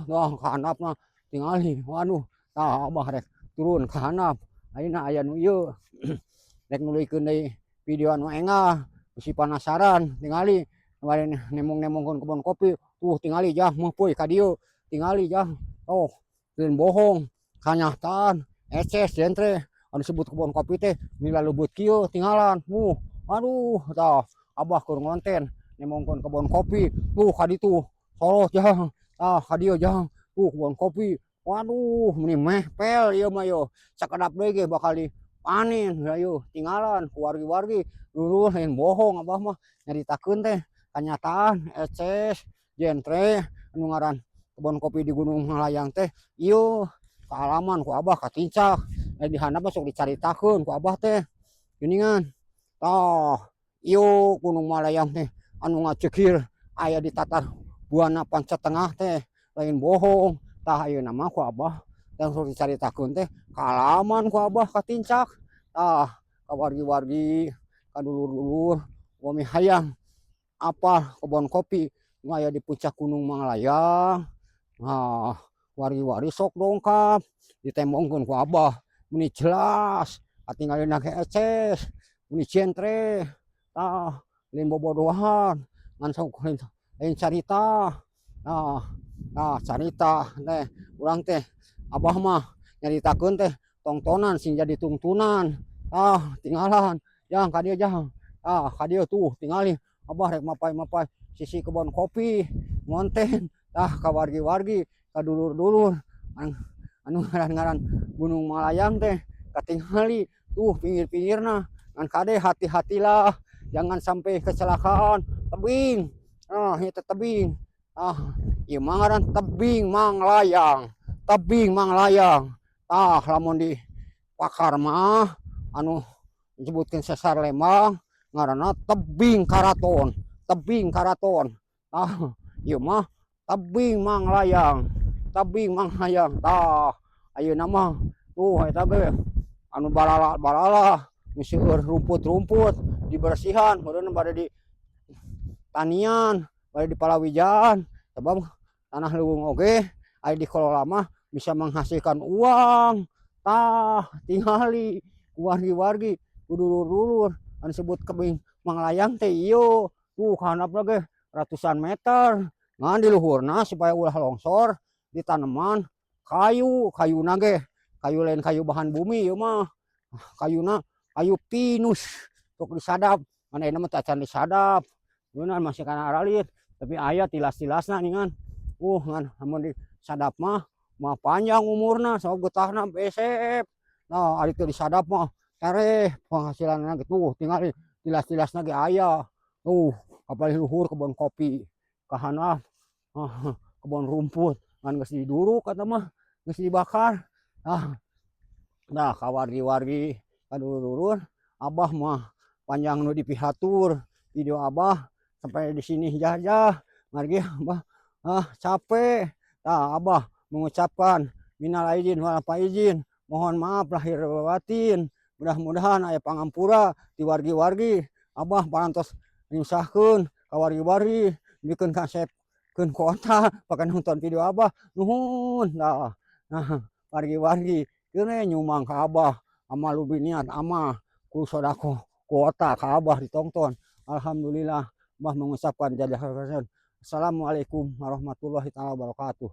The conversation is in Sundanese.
Tah, ka handapna tingali. Waduh, tah Abah rek turun ka handap. Ayeuna aya nu ieu rek nuluykeun deui video anu enggal, bisi panasaran tingali bari nembong-nembongkeun kebon kopi. Tuh, tingali, Jang, meumpeuy ka dieu. Tingali, Jang. Oh, lain bohong, kanyataan eces jentre anu disebut kebon kopi teh milaleubeut kieu tinggalan. Aduh, tah Abah keur ngonten nembongkeun kebon kopi. Tuh, ka ditu sorot, Jang. Tah, ka dieu, Jang. Tuh, kebon kopi. Waduh, meni mehpel ieu mah ieu. Sakedap deui ge bakal dipanen ieu, tinggalan ku wargi-wargi. Dulur, lain bohong, Abah mah nyaritakeun teh kanyataan eces jentre anu ngaran kebon kopi di Gunung Manglayang teh ieu kaalaman ku Abah, katincak. Di handap mah sok dicaritakeun ku Abah teh geuningan. Tah, ieu Gunung Manglayang teh anu ngacekir aya di tatar Buana Panca Tengah teh, lain bohong. Tah, ayeuna mah ku Abah langsung dicaritakeun teh kaalaman ku Abah, katincak. Tah, ka wargi-wargi, ka dulur-dulur, upami hayang apal kebon kopi nu aya di puncak Gunung Manglayang, nah, wargi-wargi sok dongkap, ditembongkeun ku Abah meni jelas, katingalina ge eces, meni jentre. Tah, lain bobodohan ngan sok lain carita. Tah, tah carita teh urang teh, Abah mah nyaritakeun teh tongtonan sing jadi tungtunan. Tah, tinggalan, Jang, ka dieu, Jang. Tah, ka dieu tuh tingali, Abah rek mapay-mapay sisi kebon kopi ngonten. Tah, ka wargi-wargi, ka dulur-dulur, anu ngaran-ngaran Gunung Manglayang teh katingali tuh pinggir-pinggirna. Ngan kade, hati-hatilah, jangan sampai kecelakaan tebing. Ah, ieu teh tebing. Ah, ieu mah ngaran Tebing Manglayang, Tebing Manglayang. Tah, lamun di pakar mah anu disebutkeun Sesar Lembang ngaranna Tebing Karaton, Tebing Karaton. Tah, ieu mah Tebing Manglayang, Tebing Manglayang. Tah, ayeuna mah tuh eta ge anu balala-balala nu seueur rumput-rumput dibersihan meureun bade di tanian, bade dipalawijan, sebab tanah leuweung oge aya dikelola mah bisa menghasilkan uang. Tah, tingali ku wargi-wargi, ku dulur-dulur, anu disebut Tebing Manglayang teh ieu. Tuh, ka handapna ge ratusan meter, ngan di luhurna supaya ulah longsor ditaneman kayu. Kayuna ge kayu lain kayu bahan bumi ieu mah, kayuna kayu pinus. Sok disadap, ngan ayeuna mah teu acan disadap. Ngeunah masih kana aralit, tapi aya tilas-tilasna ningan. Ngan lamun disadap mah mah panjang umurna, sabab getahna besep. Nah, ari teu disadap mah tereh penghasilanna. Tuh, tingali tilas-tilasna ge aya. Tuh, ka luhur kebon kopi, ka handap kebon rumput, ngan geus diduruk eta mah, geus dibakar. Ah, nah, ka wargi-wargi, ka dulur-dulur, Abah mah panjang nu dipihatur. Video Abah sampai di sini saja, margi Abah ah capek. Tah, Abah mengucapkan minal aidin wal faizin, mohon maaf lahir batin, mudah-mudahan aya pangampura ti wargi-wargi. Abah parantos nyusahkeun ka wargi-wargi, bikeun kasepkeun kuota pake nonton video Abah. Nuhun. Tah, nah, wargi-wargi keun we nyumbang ka Abah amal niat amal ku sodakoh kuota ka Abah ditongton. Alhamdulillah, Abah mengucapkan. Assalamualaikum warahmatullahi taala wabarakatuh.